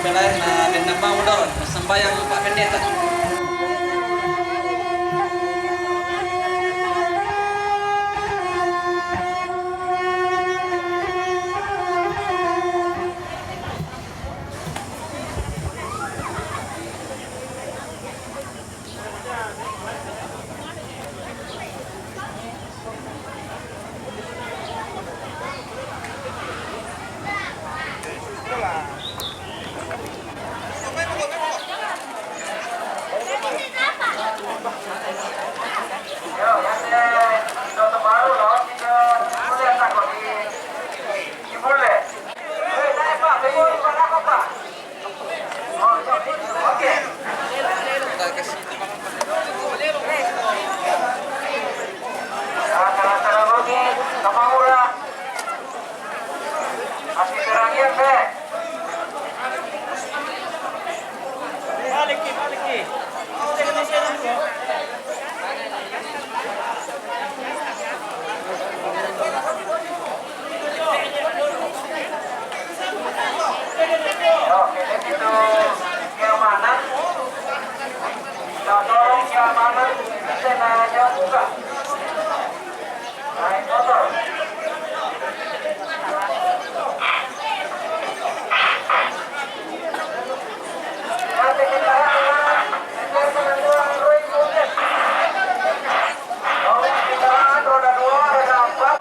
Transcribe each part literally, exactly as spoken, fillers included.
Lain, ah, benda mau dong, sembahyang Pak Pendeta. Oke, jadi itu keamanan. Kita dorong keamanan, kita nanya juga. Naik motor. Nanti kendaraan, nanti penentuan ruing mungkin. Kalau kendaraan roda dua, roda empat.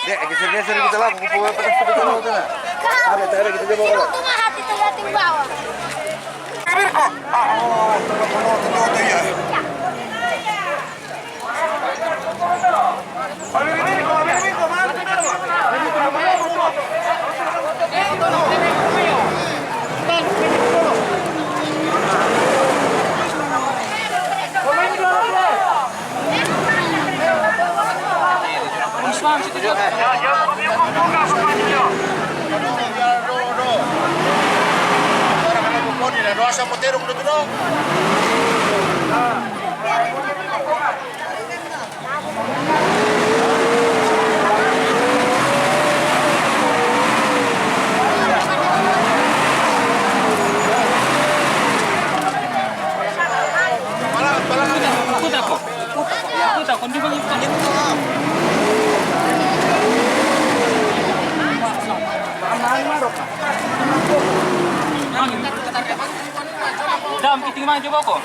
Dek, geser-geser kita lah, kumpul apa kita lah, kita. Ada, ada, kita coba kalau. Itu mah hati tergantung bawah. Kabir kok. Ah, oh, tengok, tengok, tengok, tengok, ya. Dam, kiting man, coba ko.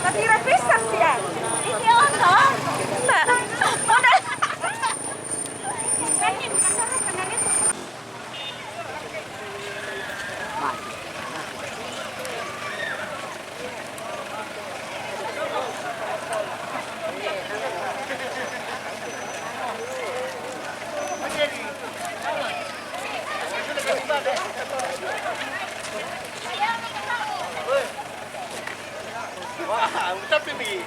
Tira pisang dia. Ini ono. Nah, udah. Wah, tapi bi.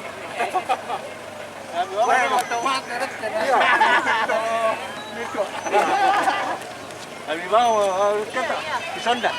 Kami mau, kami mau, kata. Di sonda.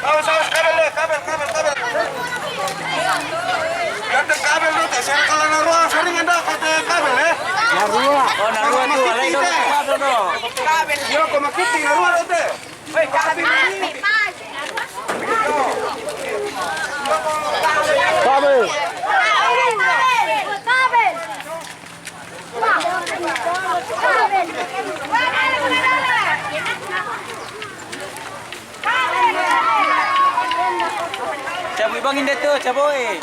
Awas, awas, kabel, eh, kabel, kabel, kabel. Kate kabel, no, te, sering kalau narua, sering anda kate kabel, eh. Narua. Oh, narua tu, alai no, kabel no. Yo, como que te narua, no te. Woi, kabel. Kabel. Cabut bangin dia tu, cabut, eh.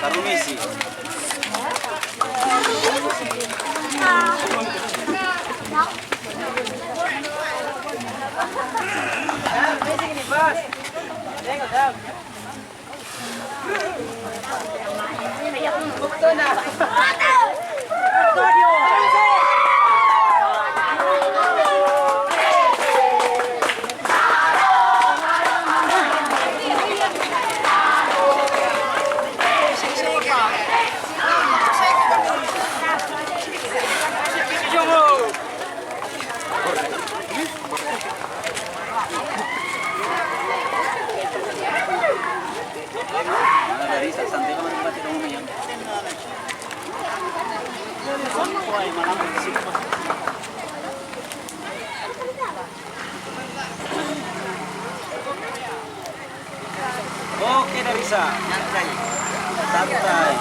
Tarumisi. Santai. Santai.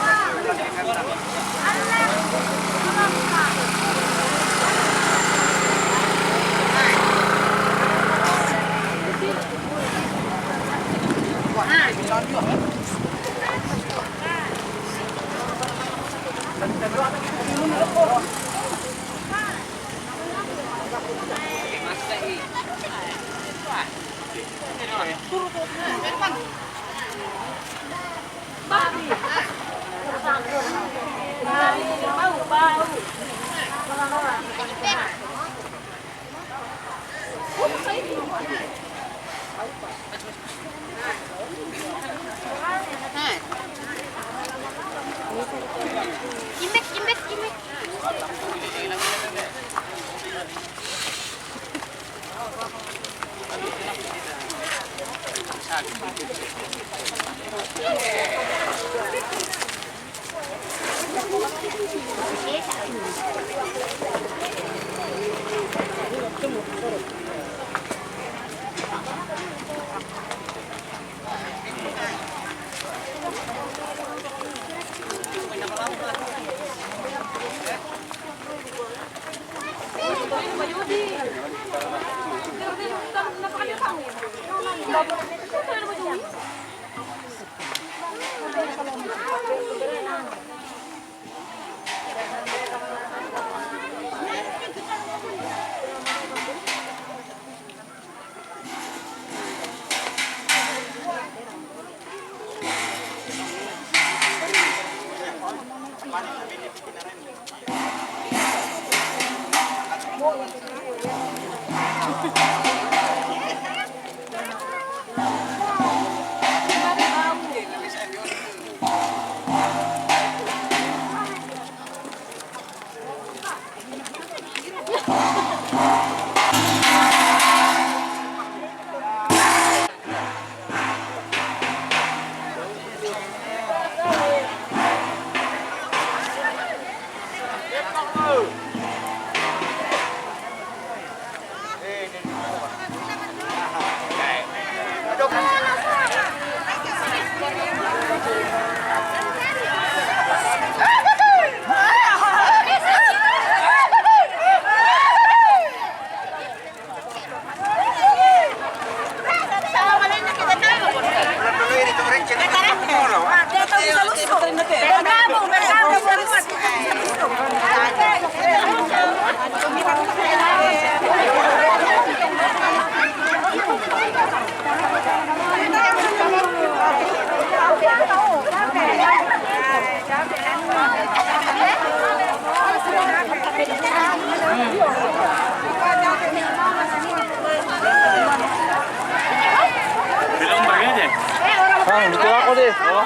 Belum bayar deh. Ah, betul aku deh. Oh.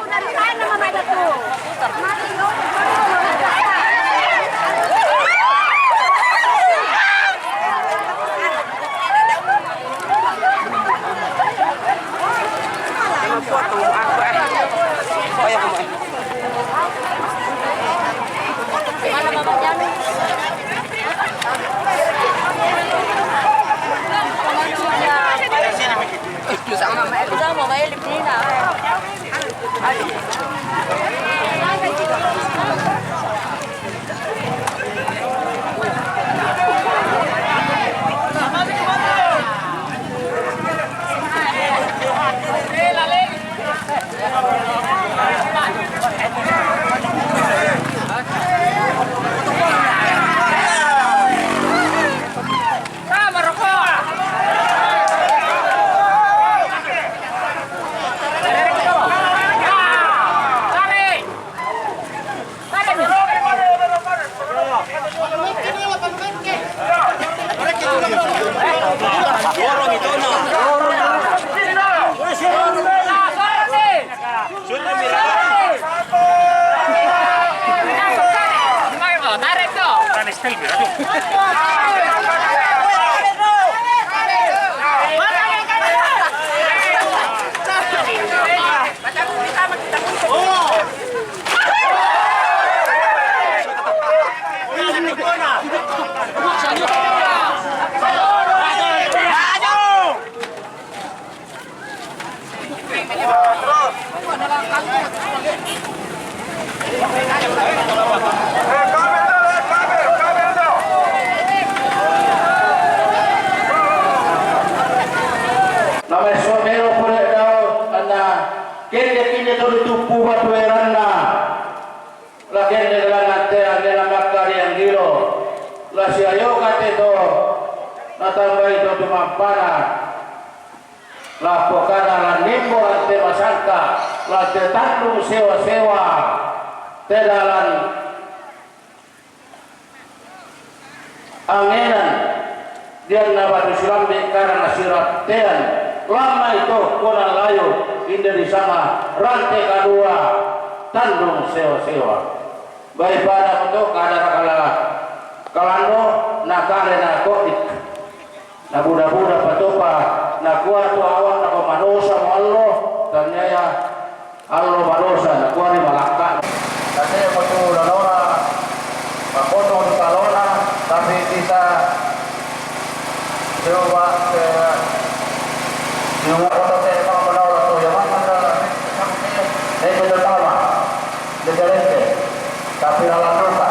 Pubatueranna, la kende galangante angena makkarianggilo, la siayoka teto, natambai to tumampana, la pokana lan nimbo rante masangka, lan te tandung sewa-sewa, te dalan angenan, dianna batu silambe karana siraptean, lamma ito kona layo, inde disanga rante kadua tandung sewa-sewa. Bai pada meto kadara kala kalando, nakale nakodik. Nabuda-buda patopa, nakua tu awan nako madosa mo allo, taniaya allo madosa, nakuani malakka. Tania mo tu lalona, makoto di kalona, tapi kita coba ke, coba kota saya mau menolak tu, yang mana ada, eh, itu sama, di Jalan, tapi dalam lupa.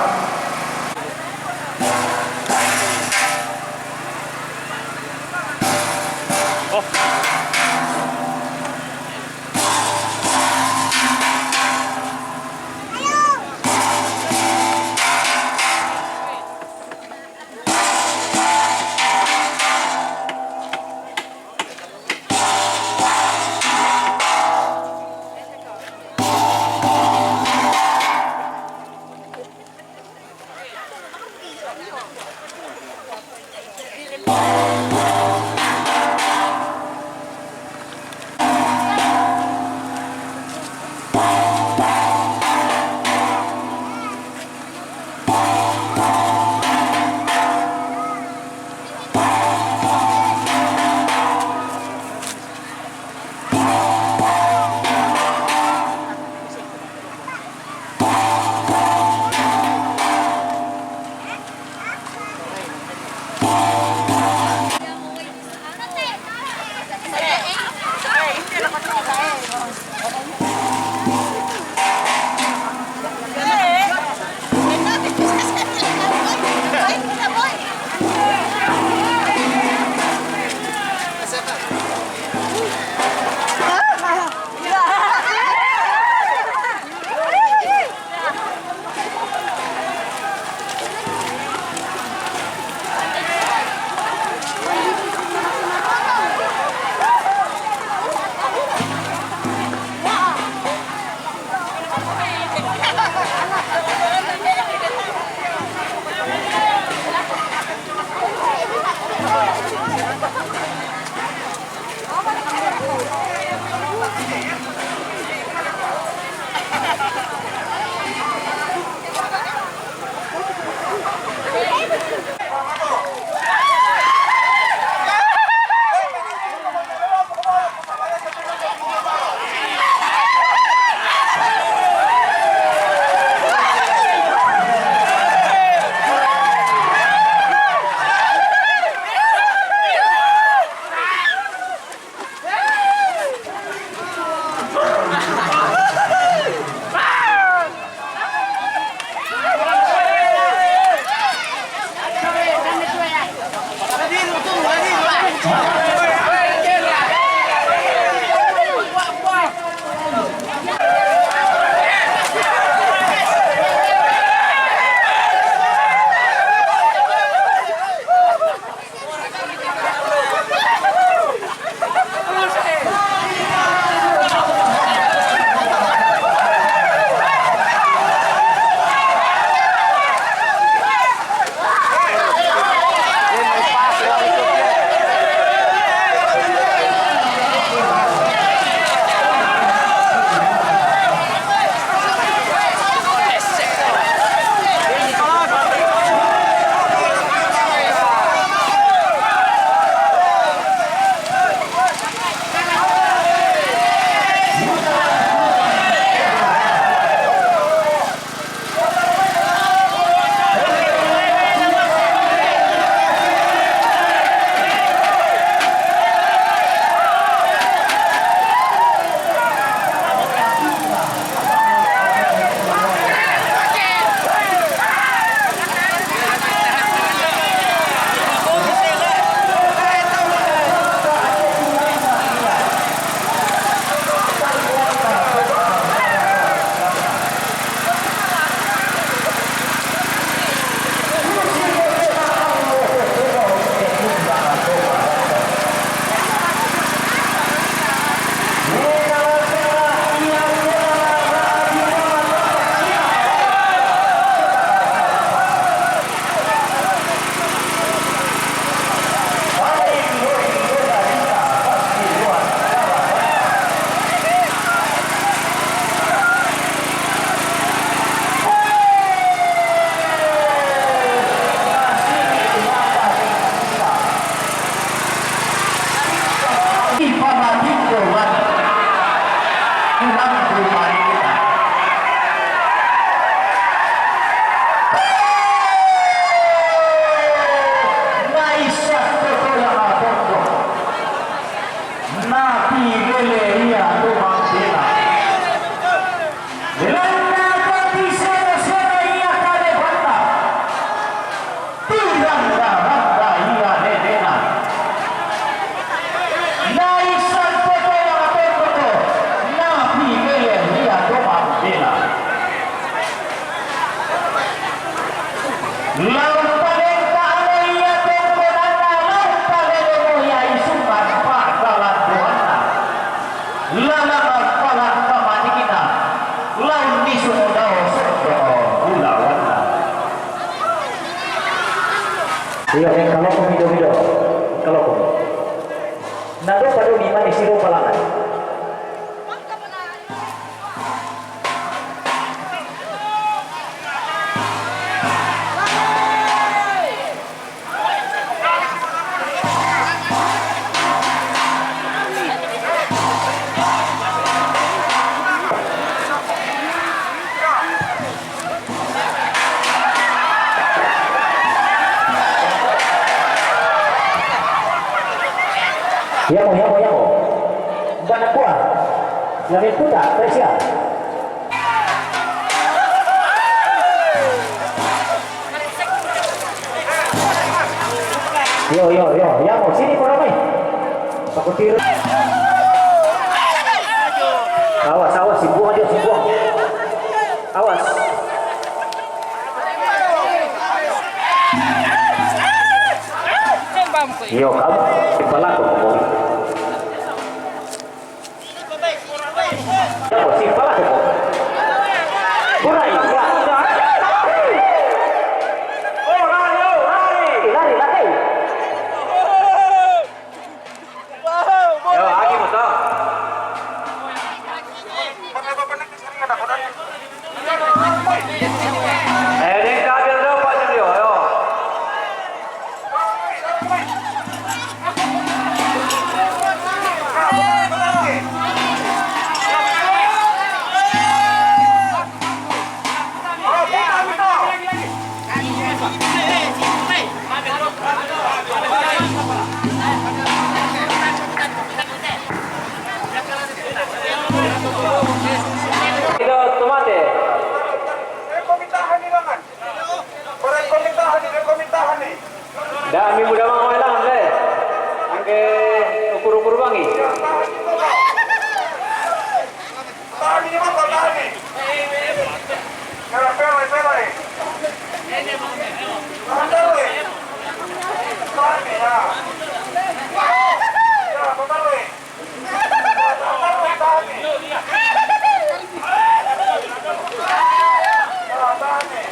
Nado pado di mani siro palangan. Yamo, yamo, yamo. Bana kuah. Lagi puta, Malaysia. Yo, yo, yo, yamo, sini ko ramai. Aku tiru. Awas, awas, si buang aja, si buang. Awas. Iyo, kamu, kepala ko, kamu. Siapa sih? Salah siapa? Kurai. Oh, lari, oh, lari. Lari, lari. Yo, lagi, Musa. Eh, ini kaget dong, Pak Julio, yo. Ito, tomate. Rekomendahani langan. Rekomendahani, rekomendahani. Da, mi muda mang mai langan le. Angke ukur-ukur bangi. Tahani, tahani. Pela, pela, pela. Tahani, ya. Ya, tahani.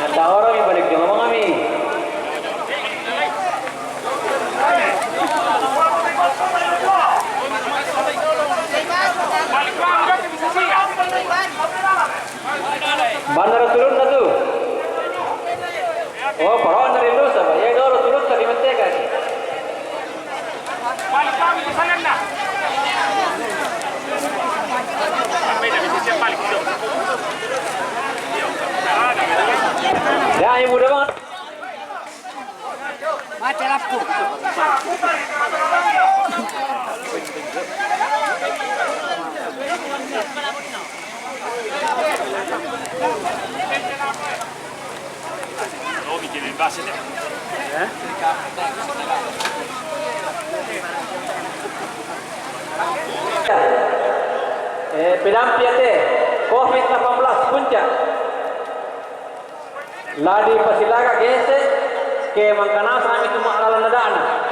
Nata orang yang balik dengan mami. Bandara turun satu. Oh, perawan dari Indonesia, Pak. Ya, doro turun tadi mentega. Ya, yang muda banget. Mati lampu. Eh, pedampi ate, covid delapan belas puncak. Ladi Pasilaga gese, ke Mangkanasa ami tuma lalan nadana.